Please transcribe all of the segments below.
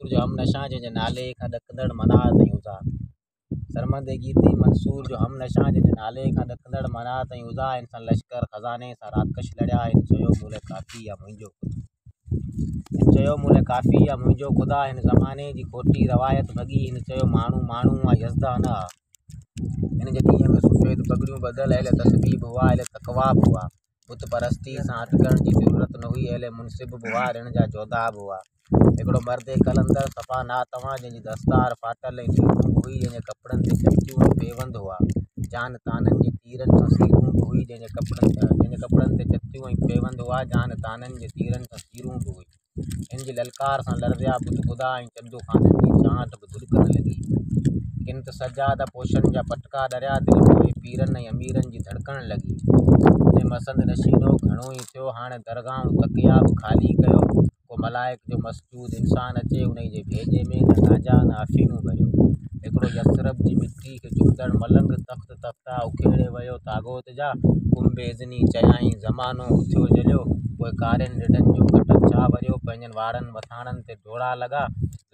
منصور جو هم نشان جنهن جي نالي کان ڏڪندڙ منات ۽ عزيٰ. سرمد گيتي منصور جو هم نشان جنهن جي نالي کان ڏڪندڙ منات ۽ عزيٰ. هن سان لشڪر خزاني سان راڪش لڙيا هن چيو مون لاء ڪافي آ منهنجو خدا. هن چيو مون لاء ڪافي آ منهنجو خدا. هن زماني جي کوٽي روايت ڀڳي هن چيو ماڻهو ماڻهو آ يزدان نه آ. هن جي ڏينهن ۾ سفيد پڳڙيون ٻڌل اهل تسبيح به هئا اهل تقويٰ به هئا. بت پرستيء سان اٽڪڻ جي ضرورت نه هئي. اهل منصب به هئا، رڻ جا جوڌا به هئا. هڪڙو مرد قلندر صفا ناتوان، جنهن جي دستار ڦاٽل ۽ نيرون به هئي، جنهن جي ڪپڙن تي چتيون ۽ پيوند هئا. جان طعنن جي تيرن سان سيرون به هئي، جنهن جي ڪپڙن تي چتيون ۽ پيوند هئا، جان طعنن جي تيرن سان سيرون به هئي. هن جي للڪار سان لرزيا بت خدا ۽ چندو خانن جي چانئٺ به ڌڏڪڻ لڳي. ڪن ته سجاده پوشن جا پٽڪا ڏريا، دل پوء پيرن ۽ اميرن جي ڌڙڪڻ لڳي. اي مسند نشينو گهڻو ئي ٿيو، هاڻي درگاهون تڪيا به خالي ڪيو. ڪو ملائڪ جو مسجود انسان اچي، انهي جي ڀيڄي ۾ نه گانجا نه افيون ڀريو. هڪڙو يثرب جي مٽي کي چمندڙ ملنگ تخت تفتا اکيڙي ويو طاغوت جا، قم باذني چيائين، زمانو اٿيو جهليو، پوء ڪارين رڍن جو ڪٽڪ ڇا وريو، پنهنجن واڙن وٿاڻن تي ڍوڙا لڳا،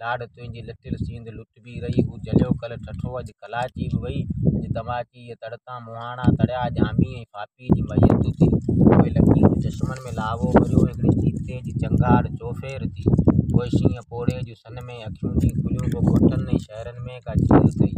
لاڙ تنهنجي لٽيل سينڌ لٽبي رهي، هو جهليو ڪلهه ٺٽو اڄ ڪلاچي به وئي، اڄ تماچي جي تڙ تان مهاڻا تڙيا، اڄ آمي ۽ ڦاپي جي ميت اٿي، پوء لڪي جي چشمن ۾ لاوو ڀريو، هڪڙي چيتي جي چنگهاڙ چوڦير ٿي، پوء شينهن پوڙهي جون سن ۾ اکيون جي کليون، پوء ڳوٺن ۽ شهرن ۾ ڪا چير ٿئي.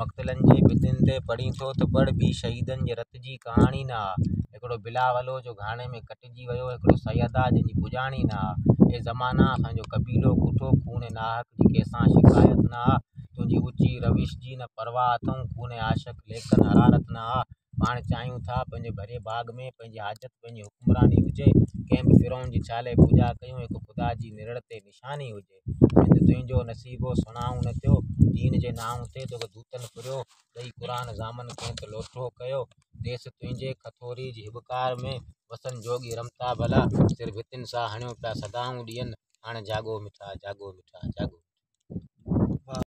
مقتلن جي ڀتين تي پڙهين ٿو ته پڙهه، ٻي شهيدن جي رت جي ڪهاڻي نه آ. هڪڙو بلاولو جو گهاڻي ۾ ڪٽجي ويو، هڪڙو سيد آ جنهن جي پڄاڻي نه آ. اي زمانا اسان جو قبيلو ڪٺو، خون ناحق جي ڪنهن سان شڪايت نه آ. تنهنجي اوچي روش جي نه پرواهه اٿئون، خون عاشق ليڪن حرارت نه آ. پاڻ چاهيون ٿا پنهنجي ڀري باغ ۾، پنهنجي حاجت پنهنجي حڪمراني هجي. ڪنهن به فرعون جي ڇا لئه پوڄا ڪيون، هڪ خدا جي نرڙ تي نشاني هجي. سنڌ تنهنجو نصيبو سڻائون نه ٿيو، دين جي نانء تي توکي دوتن ڦريو، ڏئي قرآن ضامن ڪنهن ته لوٺو ڪيو، ديس تنهنجي کٿوري جي هٻڪار ۾، وسن جوڳي رمتا ڀلا، سر ڀتين سان هڻيو پيا صدائون ڏين، هاڻ جاڳو مٺا جاڳو مٺا جاڳو.